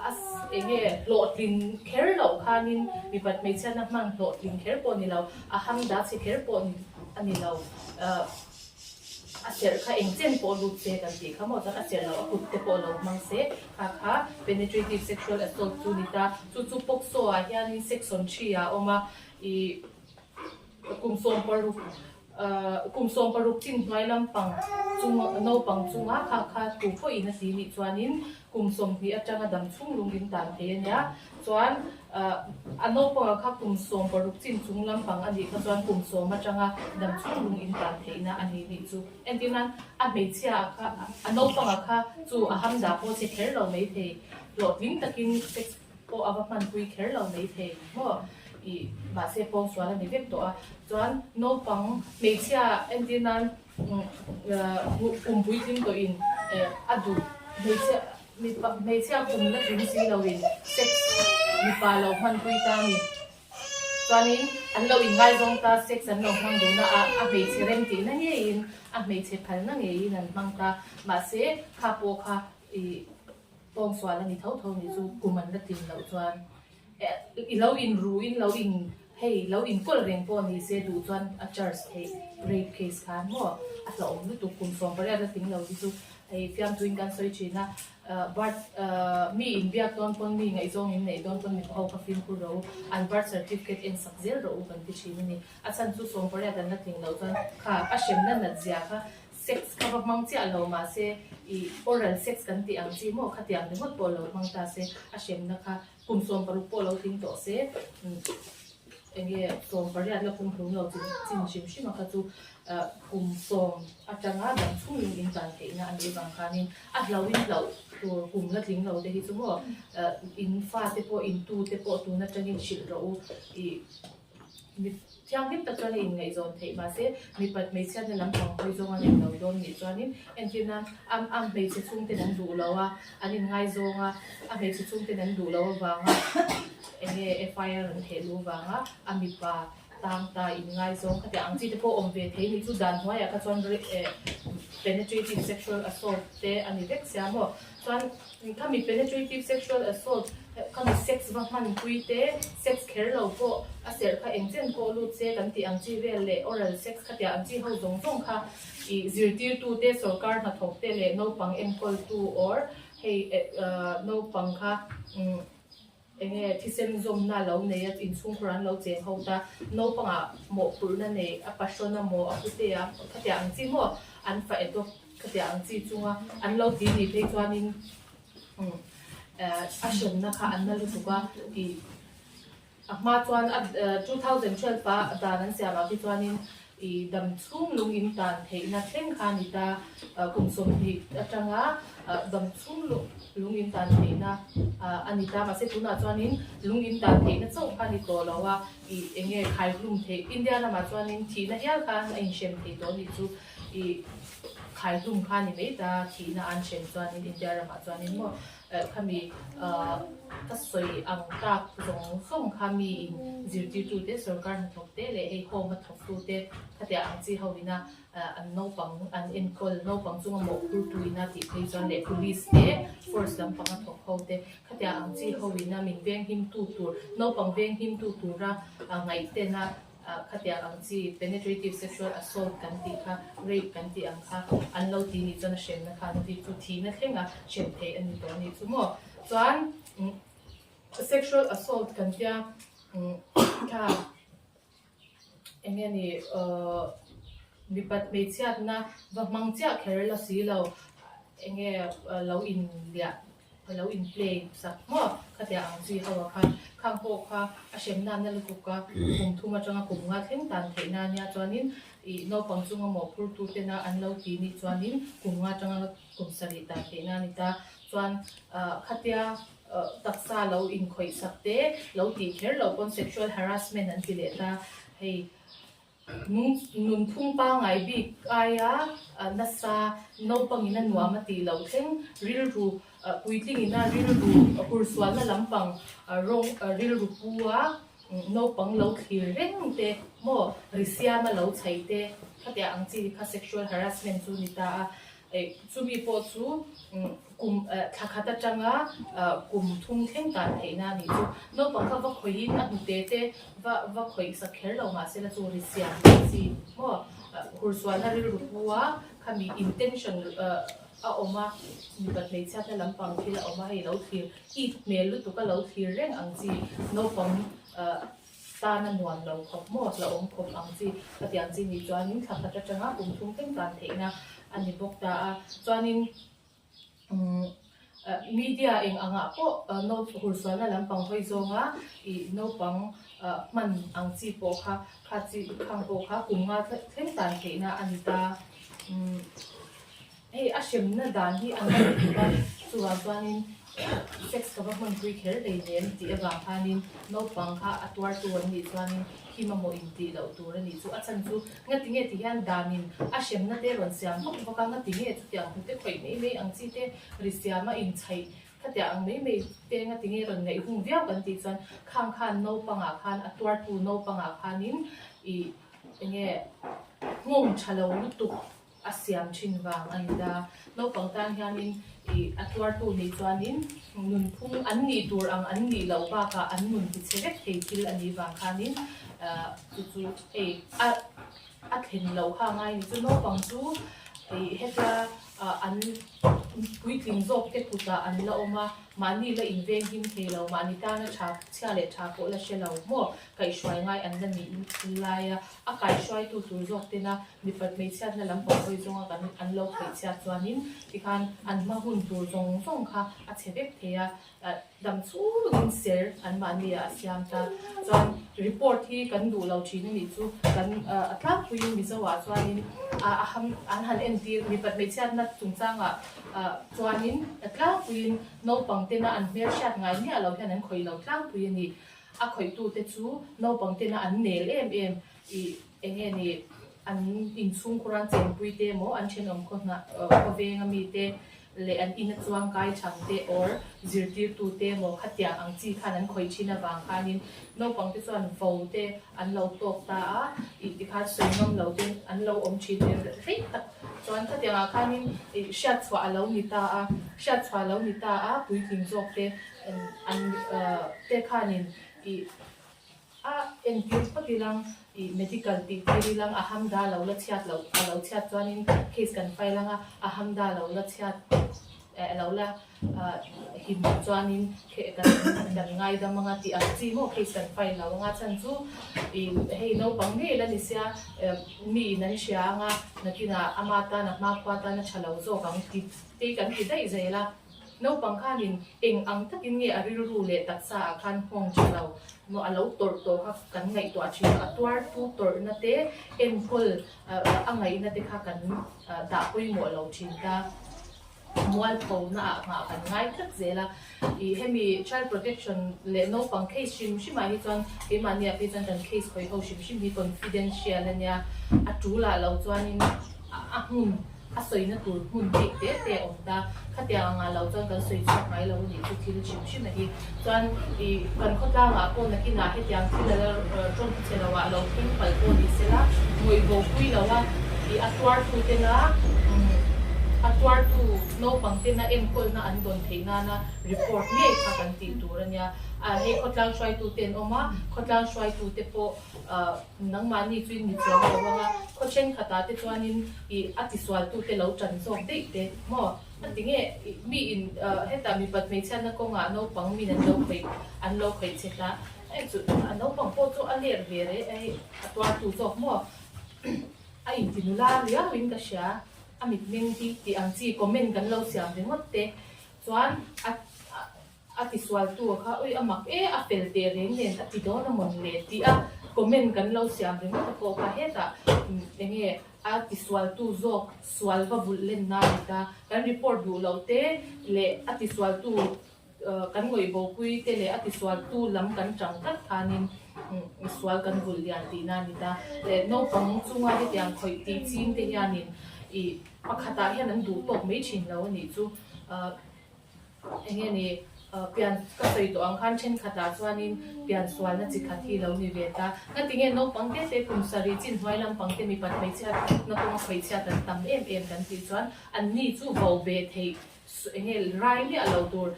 a eng nge hlawhtlin kher loh khanin mipat hmeichhiatna hman hlawhtlin kher pawh ni lo a hamda chhe kher pawh a ni lo A serh kha eng chen pawh lut se kan tih kha maw chuan a serh lo a kut te pawh lo hmang se kha kha penetrative sexual assault chu ni ta chu chu POCSO ah hianin section 3 ah a awm a ih kum 16. Kum 60 chin hnuai lampang chung naupang chunga kha kha tu pawhin a ti nih chuanin kum 20 atanga dam chhung lung in tan thei a nia. Chuan a naupanga kha kum 16 chin chung lampang a nih kha chuan kum 10 atanga dam chhung lung in tan theihna a ni nih chu. Entirnan a hmeichhia a kha a naupanga kha chu a hamda pawh che kher lo mai thei hlawhtling takin sex pawh a va hmanpui kher lo mai thei maw ih mahse pawngsual a ni vek tawh a chuan naupang hmeichhia entir nan kum puitling tawhin eh a duh hmeichhia mipa hmeichhia kum la tling si loin sex mipa lo hmanpui ta a ni chuanin an lo inngaizawng ta sex an lo hmang duhna a a hmeichhe rem tihna ngeiin a hmeichhe phalna ngeiin an hmang ta mahse kha pawh kha ih. Pawngsual a ni tho tho nih chu kum an la tlin loh chuan i lo in ru in lo in hei lo in kawl reng pawh ni se duh chuan a charge theih rape case khan maw a hlauhawm lutuk kum 18 la tling lo hi chu hei fiamthu in kan sawi thin a birth mi in biak dawn pawn mi ngaihzawng in neih dawn pawn mipa ho kha fimkhur rawh u an birth certificate en sak zel rawh u kan ti thin a ni a chhan chu 18 an la tling loh chuan kha a hremna nat zia kha Sex kha va hmang chiah lo mahse i oral sex kan tih ang chi maw khatiang ringawt pawh lo hmang ta se a hremna kha kum 16 pawh lo tling tawh se enge 18 la kum hlum lo chin chin hrim hrim a kha chu kum 10 atanga dam chhungin in tan theihna a nih vang khanin a hlauhin hlauh tur kum la tling lo te hi chu maw in fate pawh in tu te pawh tun atangin hrilh rawh u i Mi thianghlim tak chuan a inngaihzawn theih mahse mipat hmeichhiatna lampang hawi zawng a nei lo dawn nih chuanin entir nan a a hmeichhe chhungten an duh lo a, an inngaizawng a, a hmeichhe chhungten an duh lo avanga enge FIR an theh luh vanga a mipa tang ta inngaizawng khatiang ang chi te pawh awm ve thei nih chu dan hnuaiah kha chuan penetrative sexual assault te a ni vek sia maw chuan Khami penetrative sexual assault, khami sex va hmanpui te, sex kher lo pawh a serh kha eng chen pawh lut se kan tih ang chi vel leh oral sex khatia ang chi ho zawng zawng kha ih zirtirtu te, sorkar hnathawk te leh naupang enkawltu or hei naupang kha Enge thisen zawmna lo nei a inchhungkhur an lo cheng ho ta, naupangah mawhphurhna nei a pahrawn a maw a pute a khatiang ang chi maw an fa adopt khatiang ang chi chunga an lo ti nih phei chuanin a hremna kha an na lutuk a ih a hma chuan a 2012 a dan an siam ah khi chuanin I dam chhung lung in tan theihna thleng kha a ni ta. Kum 20 atanga dam chhung lung in tan theihna a ni ta. Mahse tunah chuanin lung in tan theihna chauh kha a ni tawh lo a, i enge khaihlum theih. India lamah chuanin thihna hial khan a inhrem thei tawh a nih chu. I khaihlum kha a ni mai ta, thihna an hrem chuanin India ramah chuanin maw Khami ka sawi ang tak zawng zawng kha mi in zirtirtute, sorkar hnathawkte leh hei home a thawktute khatiang ang chi ho ina an naupang an enkawl naupang chunga mawhphurtu ina tih phei chuan leh police te force lampang a thawk ho te khatiang ang chi ho ina min venghimtu tur naupang venghimtu tura ngaihtena Khatiang ang chi penetrative sexual assault kan tih kha, rape kan tih ang kha an lo ti nih chuan a hremna khan a bik chu thihna thlenga hrem theih a ni tawh a nih chu maw. Chuan sexual assault kan tia kha eng nge ni mipat hmeichhiatna va hmang chiah kher la si lo eng nge lo inliah Ka lo in play sak maw? Khatiang ang chi ho ah khan khang pawh kha a hrem nana lutuk a, kum thum atanga kum nga thleng tan theih na nia chuanin ih naupang chunga mawhphur tu tena an lo ti nih chuanin kum nga atanga kum sarih tan theih na a ni ta. Chuan ah khatia taksa lo inkhawih sak te lo tih kher lo pawn sexual harassment an ti leh ta hei. Nunphung pangngai bik aia nasa naupangin a nuam a tih loh thleng rilru puitlingin a rilru hursualna lampang rawng rilru pu a naupang lo thlir reng te maw ri siama lo chhaih te khatiang ang chi kha sexual harassment chu ni ta a. Chumi pawh chu kum thla khat atanga kum thum thleng tan theihna a nih chu. Naupang kha va khawihin a hnute te va va khawih sak kher lo mahse la chu ri siam tih chi maw hursualna rilru pu a khami intention a awm a mipat hmeichhiatna lampang thil a awm a hei lo thlir it hmel lutuk a lo thlir reng ang chi naupang. Tana nuam lo khawp maw hlauhawm khawp ang chi khatiang chi nih chuanin thla khat atanga kum thum thleng tan theihna a ni bawk ta a. Chuanin umm media eng angah pawh hursualna lampang hawi zawnga ih naupang hman ang chi pawh kha kha chi khang pawh kha kum nga thleng tan theihna a ni ta. Umm Hei a hremna dan hi a ngai tuk a, chuvang chuanin sex ka va hmanpui kher hlei nem tih avang khanin naupang kha a tuartu an nih chuanin khi mamawh intih loh tur a nih chu. A chhan chu ngati nge ti hian danin a hremna te rawn siam vak vak a, ngati nge chutiang hnute khawih mai mai ang chi te ri siama inchhaih khatiang ang mai mai te ngati nge rawn ngaihhung viau kan tih chuan khang khan naupangah khan a tuartu naupangah khanin ih enge nghawng tha lo lutuk a siam thin vang a ni ta. Naupang tan hianin ih a tuartu nih chuanin nunphung an nih tur ang an nih loh bakah an nun ti chhe vek thei thil a nih vang khanin ah chu chu hei a a thlen loh kha a ngai ni chu naupang chu ih hetia ah an puitling zawk te kutah an la awm a, mahni la inveng him thei lo, mahni tana tha chhia leh tha pawh la hre lo maw kaihhruai ngai an la nih lai a. A kaihruaitu tur zawk tena mipat hmeichhiatna lam pawh hawi zawnga kan an lo hmeichhiat chuanin tikhan an hma hun tur zawng zawng kha a chhe vek thei a, dam chhungin ser anmahni ah a siam ta. Chuan report hi kan duh lo thin a nih chu kan a tlangpuiin Mizo ah chuanin a ham an han entir mipat hmeichhiatna chungchangah chuanin a tlangpuiin naupang tena an hmelhriat ngai miah lo hian an khawih lo tlangpui a ni. A khawihtute chu naupang tena an nel em em ih eng nge ni an inchhungkhur an chenpui te emaw an thenawm khaw hnah khawveng ami te leh an ina chuang kai chang te or zirtirtu te emaw khatiang ang chi khan an khawih thin avang khanin naupang te chuan vo te an lo tawk ta a ih tikhan sawi ngam lo ten an lo awm thin rei tak chuan khatiang ah khanin ih hriatchhuah a lo ni ta a hriatchhuah a lo ni ta a puitling zawk te An te khanin ih a entir phawt ilang ih medical tih tir ilang a hamda lo la chhiat loh a lo chhiat chuanin case kan file anga a hamda lo la chhiat eh lo la him chuanin kan kan ngaidam anga tih ang chi maw case kan file lo anga chhan chu ih hei naupang ngei la ni sia mi in an hria anga nakinah ama tan a hmakhua tan a tha lo zawk ang tih te kan ti daih zel a. Naupang khanin eng ang takin nge a rilru leh taksa ah khan nghawng tha lo maw a lo tawrh tawh kha kan ngaihtuah thin a, a tuartu tawrhna te enkawl a ngaihna te kha kan dah pawimawh lo thin ta. Mualphona ah nghah kan ngai tlat zel a, ih hemi child protection leh naupang case hrim hrim ah hi chuan keimahni ah phei chuan kan case khawih ho hrim hrim hi confidential a nia, a tul ah lo chuanin a hmun A sawina tur hmun bik te te a awm ta. Khatiang angah lo chuan kan sawi chhuak ngai lo a nih chu thil hrim hrim a hi. Chuan ih kan khawtlangah pawh nakinah hetiang thil a la tawng che lo ah lo thleng palh pawh ni sela ngawih bo pui lo a ih a tuartu tena umm a tuartu naupang tena enkawlna an dawn theih nana report ngei kha kan tih tur a nia. Ah hei khawtlang hruaitu te an awm a, khawtlang hruaitu te pawh ah Nangmahni chu in ni chuang lo ang a, khaw thenkhatah te chuanin ih a tisualtute lo tan zawk daih te maw? A ti nge ih mi in hetah mipat hmeichhiatna kawngah naupang min an lo khawih an lo khawih che ta hei chu a naupang pawh chu a let ve reh a hei a tuartu zawk maw? A inti nula riau in ka hria a mitmeng hi tih ang chi comment kan lo siam ringawt te chuan a A tisualtu kha ui a mak e, a fel teh reng nen a ti dawn a mawn le tih a comment kan lo siam ringawt a pawh kha hetah enge a tisualtu zawk sual va vulh len na a ni ta. Kan report duh loh te leh a tisualtu kan ngawih bopui te leh a tisualtu lam kan tang tlat khanin sual kan vulh lian tihna a ni ta. Leh naupang chunga hetiang khawih tih ching te hianin ih pakhatah hian an duh tawk mai thin lo a nih chu. Eng nge ni, pian ka sawi tawh ang khan thenkhatah chuanin pian sualna chi khat hi lo ni ve ta. Ngati nge naupang te te kum sarih chin hnuai lampang te mipat hmeichhia na kawnga khawihchhiat an tam em em kan tih chuan anni chu vo ve theih eng nge rai miah lo tur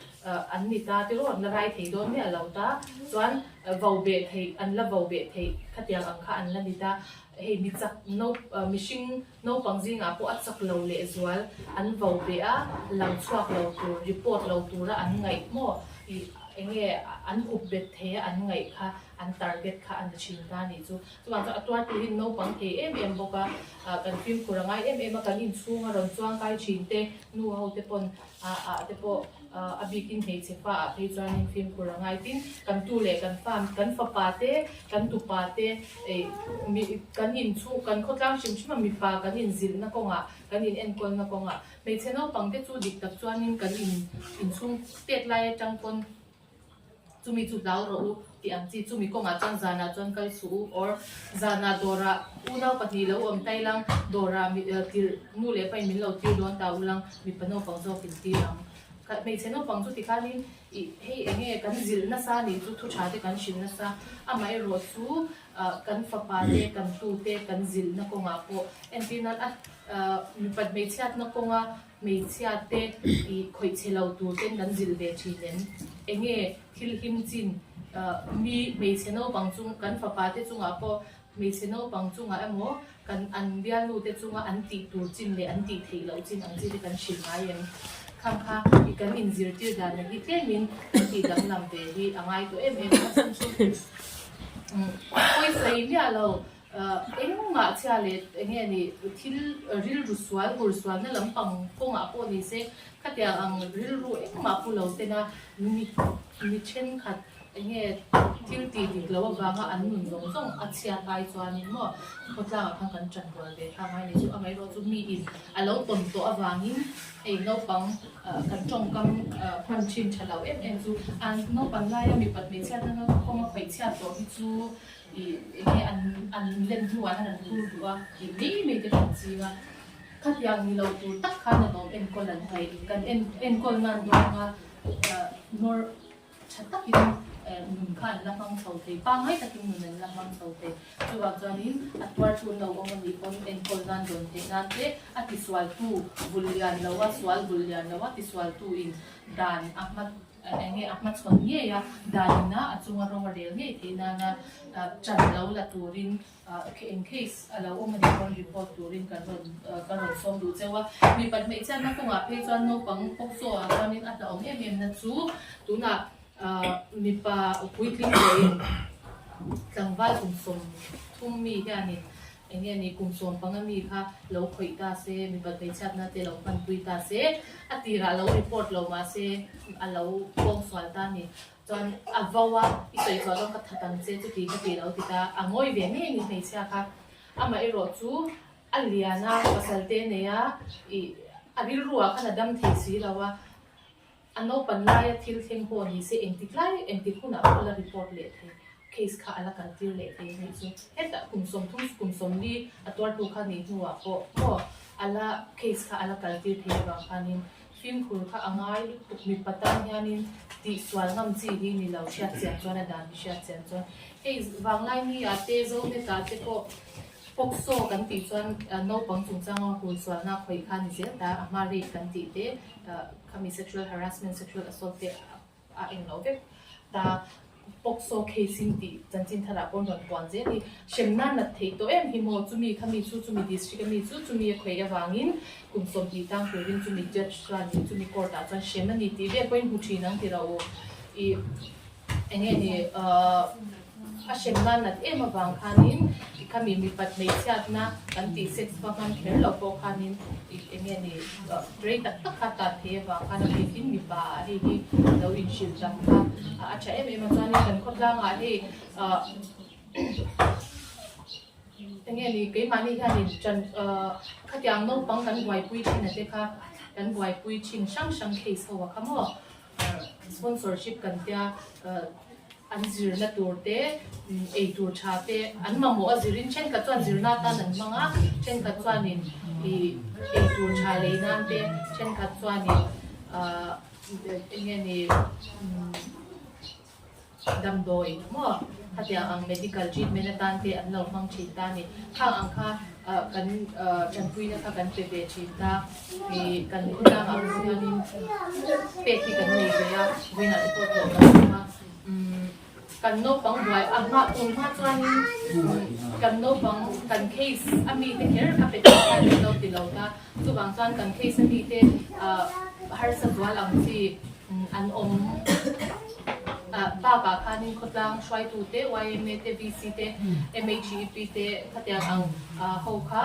an ni ta tiraw an la rai thei dawn miah lo ta chuan vo beh theih an la vo beh theih khatiang ang kha an la ni ta. Hei mi chak no mihring Naupang zingah pawh a chak lo lehzual an vo ve a, lang chhuak lo tur, report lo tura an ngaih maw? Ih Enge an hup bet thei a an ngaih kha an target kha a ni thin ta a nih chu. Chuvang chuan a tuar tur hi naupang thei em em bawk a, kan fimkhur a ngai em em a, kan inchhung a rawn chuang kai thin te, nu ho te pawn ah te pawh a bikin hmeichhe fa ah phei chuanin fimkhur a ngai tin kan tu leh kan fa kan fapa te kan tupa te kan inchhung kan khawtlang hrim hrim a mipa kan inzilhna kawngah kan inenkawlna kawngah Hmeichhe naupang te chu dik tak chuanin kan in inchhung tet lai atang pawn chumi chu hlau rawh u tih ang chi chumi kawngah chuan zanah chuan kal suh u or zanah dawrah unau pahnih lo awm tai lang dawrah mi tirh nu leh pain min lo tir dawn ta u lang mipa naupang zawk in tir ang. Hmeichhe naupang chu tikhanin ih hei eng nge kan zilh nasa nih chu thu tha te kan hrilh nasa amaherawh chu kan fapa te kan tu te kan zilhna kawngah pawh entir nan a Mipat hmeichhiatna kawnga hmeichhia te ih khawih chhe lo tur ten kan zilh ve thin em? Enge thil him chin mi hmeichhe naupang chung kan fapa te chungah pawh hmeichhe naupang chungah emaw kan an bialnu te chunga an tih tur chin leh an tih theih loh chin ang chi te kan hrilh ngai em? Khang kha ih kan inzirtir dan na hi tlemin kan tih danglam ve hi a ngai tawh em em a chhan chu pawisawi miah lo. Engmah chhia leh eng nge ni thil rilru sual hur sualna lampang kawngah pawh ni se khatiang ang rilru engmah pu lo tena mi mi thenkhat eng nge thil tih dik loh avanga an nun zawng zawng a chhiat ai chuanin maw khawtlangah khan kan tan rual ve kha ngai ni chu amaherawh chu miin a lo tawn tawh avangin hei naupang kan tawngkam hman thin tha lo em em chu an naupang laia mipat hmeichhiatna kawnga khawihchhiat tawh hi chu Ih enge an an len hnuah hian an tur duh a tih mai mai te kan ching a, khatiang ni lo tur tak khan a lawm enkawl an ngaih kan en enkawl nan dawn a nawr tha takin nun kha an la hmang chho thei pangngai takin nun an la hmang chho thei chuvang chuanin a tuar chu an lo awm a nih pawn enkawl nan dawn theih nan te a tisualtu vul lian lo a sual vul lian lo a tisualtu in dan a hma Eng nge a hmachhawn ngei a, dan ina a chunga ro a rel ngei theih nana ṭan lo la turin in case a lo awm a nih pawn report turin kan rawn kan rawn sawm duh cheu a. Mipat hmeichhiatna kawngah phei chuan naupang POCSO ah chuanin a hlauhawm em em na chu tunah mipa puitling pawhin tlangval kum 30 mi hianin Eng nge ni kum 15 mi kha lo khawih ta se, mipat hmeichhiatna te lo hmanpui ta se, a tirah lo report lo mah se a lo pawng sual ta ni. Chuan a vo a, i sawi chhuah dawn ka that ang che chuti ka ti lo ti ta, a ngawi ve ngei ni hmeichhia kha. Amaherawh chu a lian a, pasal te nei a, ih a rilruah khan a dam thei si lo a, A naupan laia thil thleng pawh ni se engtik lai engtik hunah pawh la report leh thei case kha a la kaltir leh thei anih chu. Hetah kum 30 kum 40 a tuartu kha nih hnuah pawh maw a la case kha a la kaltir thei avang khanin fimkhur kha a ngai lutuk mipa tan hianin tihsual ngam chi hi ni lo hriat chian chuan a dan hi hriat chian chuan hei vanglai ni ah te Zonet ah te pawh POCSO kan tih chuan naupang chungchanga hursualna khawih kha ni zel ta a hma rate kan tih te Khami sexual harassment, sexual assault te a eng lo vek ta POCSO case in tih chanchin tharah pawh rawn puan zel hi hrem nan nat theih tawh em hi maw chumi khami chu chumi district ami chu chumi a khawih avangin kum 20 tang turin chumi judge chuanin chumi court ah chuan hrem a ni tih vel pawhin hmu thin ang ti ro u ih eng nge ni ahh a hrem nan nat em avang khanin khami mipat hmeichhiatna kan tih sex va hman kher lo pawh khanin ih eng nge ni rei tak tak kha tan thei avang khan a bikin mipa ah hei hi lo inhrilh tam kha a tha em em a chuanin kan khawtlangah hei ahh eng nge ni keimahni hianin ṭan ahh khatiang naupang kan buaipui thin a te kha kan buaipui thin hrang hrang case ho a kha maw. Sponsorship kan tia an zirna tur te ei tur tha te an mamawh a zirin thenkhat chuan zirna atan an hmang a thenkhat chuanin ih ei tur tha lei nan te thenkhat chuanin ah eng nge ni Damdawi maw khatiang ang medical treatment atan te an lo hmang thin ta a ni. Khang ang kha kan tanpuina kha kan pe ve thin ta. Ih kan khawtlangah pawh hianin pek hi kan nei ve a, vawiinah te pawh tlawh kan awm a. Umm kan naupang buai a hma tun hma chuanin kan naupang kan case a mite kher kha pe thin khan min lo ti lo ta. Chuvang chuan kan case a mite harsa zual ang chi an awm. Bakah khanin khawtlang hruaitute, yma te, VC te, MHEP te khatiang ang ho kha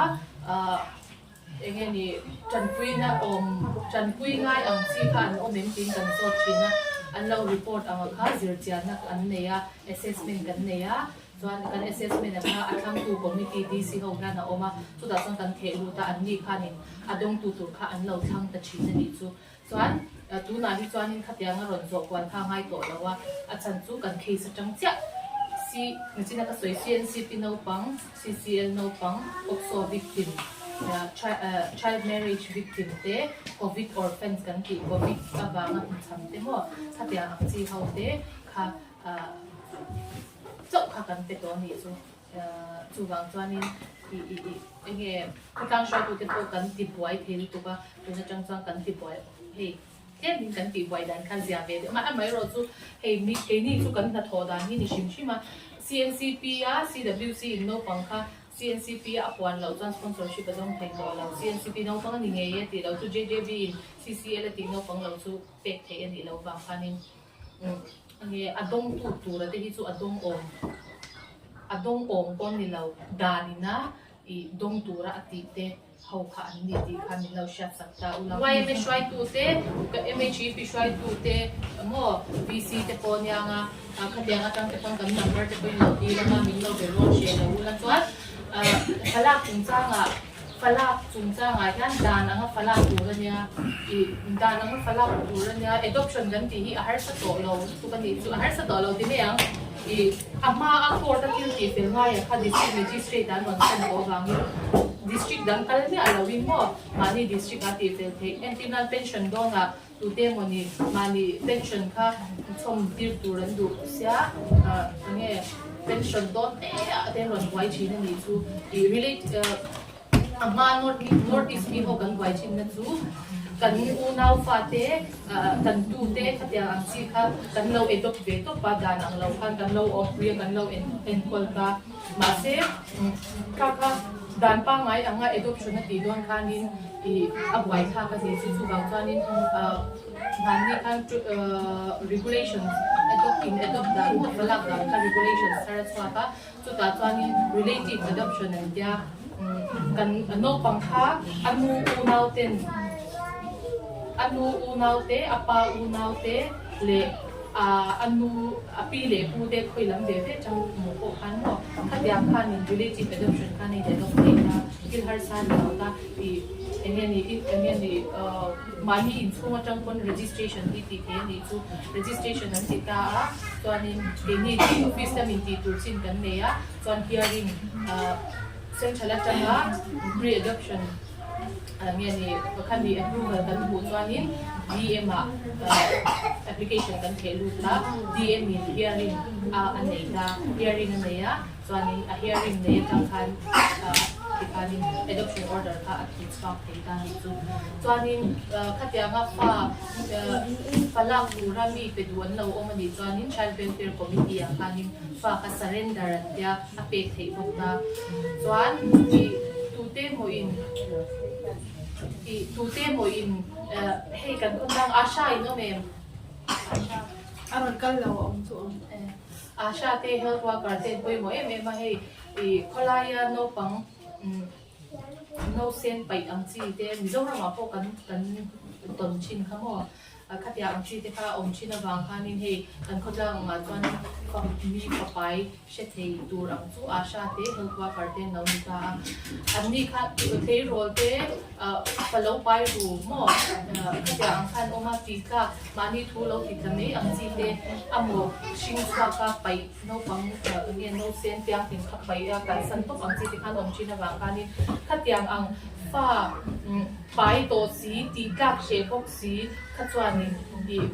eng nge ni tanpuina awm tanpui ngai ang chi kha an awm em tiin kan zawt thin a, an lo report ang kha zirchianna an nei a, assessment kan nei a, chuan kan assessment ah kha a thlangtu committee DC ho hian a awm a, chutah chuan kan theh lut a, anni khanin a dawngtu tur kha an lo thlang ta thin a nih chu. Chuan tunah hi chuanin khatiang a rawn zawh kual kha a ngai tawh lo a, a chhan chu kan case atang chiah C nichina ka sawi CNCP naupang, CCL naupang, POCSO victim, child marriage victim te, Covid orphans kan tih Covid avanga hnuchham te maw khatiang ang chi ho te kha chauh kha kan pe tawh a nih chu. Chuvang chuanin i i i enge khawtlang hruaitute pawh kan ti buai thei lutuk a, tun atang chuan kan ti buai hei tlemin kan tih buai dan kha zia ve deuh a, amaherawh chu hei mi keini chu kan hnathawh dan hi ni hrim hrim a, CNCP a CWC in naupang kha CNCP a a puan loh chuan sponsorship a dawng thei tawh lo, CNCP naupang a ni ngei e tih loh chu JJB in CCL a tih naupang lo chu pek theih a nih loh vang khanin Enge a dawngtu tura te hi chu a dawng awm a dawng awm pawh ni lo danina ih dawng tura a tih te ho kha an ni tih kha min lo hriat sak ta ula. YMA hruaitu te MHEP hruaitu te maw VC te pawh anianga khatiang atang te pawn kan number te pawhin lo dil anga min lo be rual hreh lo ula chuan thlalak chungchangah Falak chungchangah hian dan anga falak tur a nia, ih dan anga falak tur a nia, adoption kan tih hi a harsa tawh lo lutuk a nih chu, a harsa tawh lo ti mai ang, ih a hma a court a thil tih fel ngaiah kha district magistrate an rawn thlen tawh avangin district dang kal miah loin maw mahni district ah tih fel theih, entir nan pension dawnah tute emawni mahni pension kha chhawm tir tur an duh sia, enge pension dawn te ah te an rawn buai thin a nih chu ih relate a hma north north east mi ho kan buai thin na chu kan unau fa te kan tu te khatiang ang chi kha kan lo adopt ve tawp a dan ang lo khan kan lo awmpui a kan lo enkawl ta mahse kha kha dan pangngai anga adoption a tih dawn khanin ih a buai thlak a ni chu chuvang chuanin ah mahni khan regulations adopt in adopt dan maw hmalak dan kha regulations thar a chhuak a chutah chuanin relative adoption an tia kan naupang kha a nu unau ten a nu unau te a pa unau te leh a nu A pi leh pu te khawi lam ve ve chang maw pawh khan maw khatiang khanin relative adoption khan a in adopt thei ta, thil harsa ni lo ta tih eng nge ni eng nge ni mahni inchhung atang pawn registration hi tih thei a nih chu registration an ti ta a chuanin keini tih office lamin tih tur chin kan nei a chuan hearing central atanga pre adoption Nge ni pakhat nih approval kan hmuh chuanin DM ah application kan theh lut a, DM in hearing a a nei ta, hearing a nei a, chuanin a hearing nei atang khan tikhanin adoption order kha a thu chhuak thei ta nih chu. Chuanin khatianga fa fa lak tura mi pe duh an lo awm a nih chuanin Child Welfare Committee ah khanin fa kha surrender an tia a pek theih bawk ta. Chuan ih tute emaw in ih tute emaw in hei kan khawtlang Asha in awm em? Asha A rawn kal lo a awm chu awm. Asha te health worker te an pawimawh em em a hei ih khawlaia naupang nausen paih ang chi te Mizoramah pawh kan kan tawn thin kha maw? Khatia ang chi te kha a awm thin avang khanin hei kan khawtlang angah chuan mi papai hre thei tur ang chu Asha te health worker te an lo ni ta a. Anni kha tleirawl te pa lo pai ru maw khatia ang khan awm a tih tlak mahni thu lo ti tla mai ang chi te amaw hring chhuak a paih naupang nge nausen piangtin kha paih a kalsan tawp ang chi te khan awm thin avang khanin khatiang ang fa pai tawh si tih tlak hreh bawk si kha chuanin ih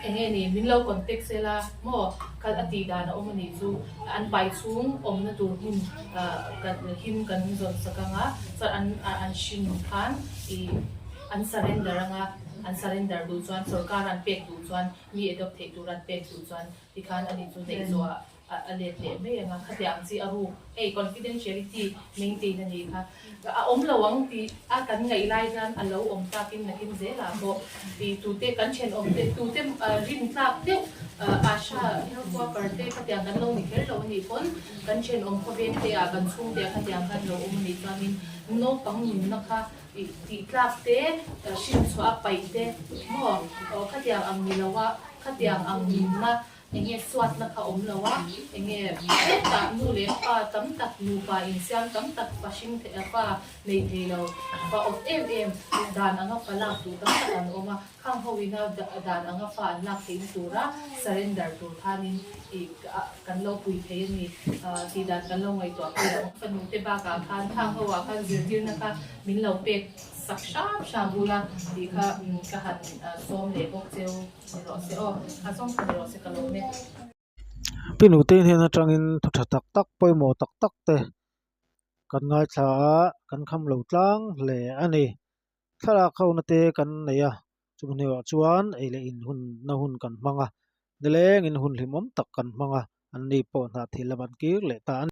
eng nge ni min lo contact sela maw kal a tih dan a awm a nih chu an pai chhung awmna tur hmun kan him kan zawn sak ang a chuan an an hrin khan ih an surrender ang a an surrender duh chuan sorkar an pek duh chuan mi adopt theih tur an pek duh chuan tikhan ani chu neih zawhah. A let leh mai ang a, khatiang ang chi a ruk hei confidentiality maintain a nih kha a awm lo ang tih a kan ngaih lai hian a lo awm takin nakin zelah pawh ih tute kan thenawm te tute rin tlak deuh Asha health worker te khatiang kan lo ni kher lo a nih pawn kan thenawm khawveng te ah kan chhungte ah khatiang khan lo awm a nih chuanin naupang nunna kha ih tih tlak te hrinchhuah a paih te maw khatiang ang ni lo a khatiang ang nunna Enge suatna kha awm lo a, enge hetah nu leh pa tam tak nupa insiam tam tak pa hring thei pa nei thei lo pa awp em em dan anga fa lak duh tam tak an awm a, khang ho ina dan anga fa an lak theihna tura surrender tur khanin ih kan lo pui thei a ni tih dan kan lo ngaihtuah pui ang. Fanu te bakah khan khang ho ah khan zirtirna kha min lo pek sak hram hram ula tih kha ka han sawm leh bawk cheu. Pi nute hnen atangin thu tha tak tak pawimawh tak tak te kan ngaithla a kan kham lo tlang hle a ni thlalak ho na te kan nei a chumi hnuah chuan ei leh in hun na hun kan hmang a nilengin hun hlimawm tak kan hmang a an ni pawh hnah thil lam an kir leh ta a ni.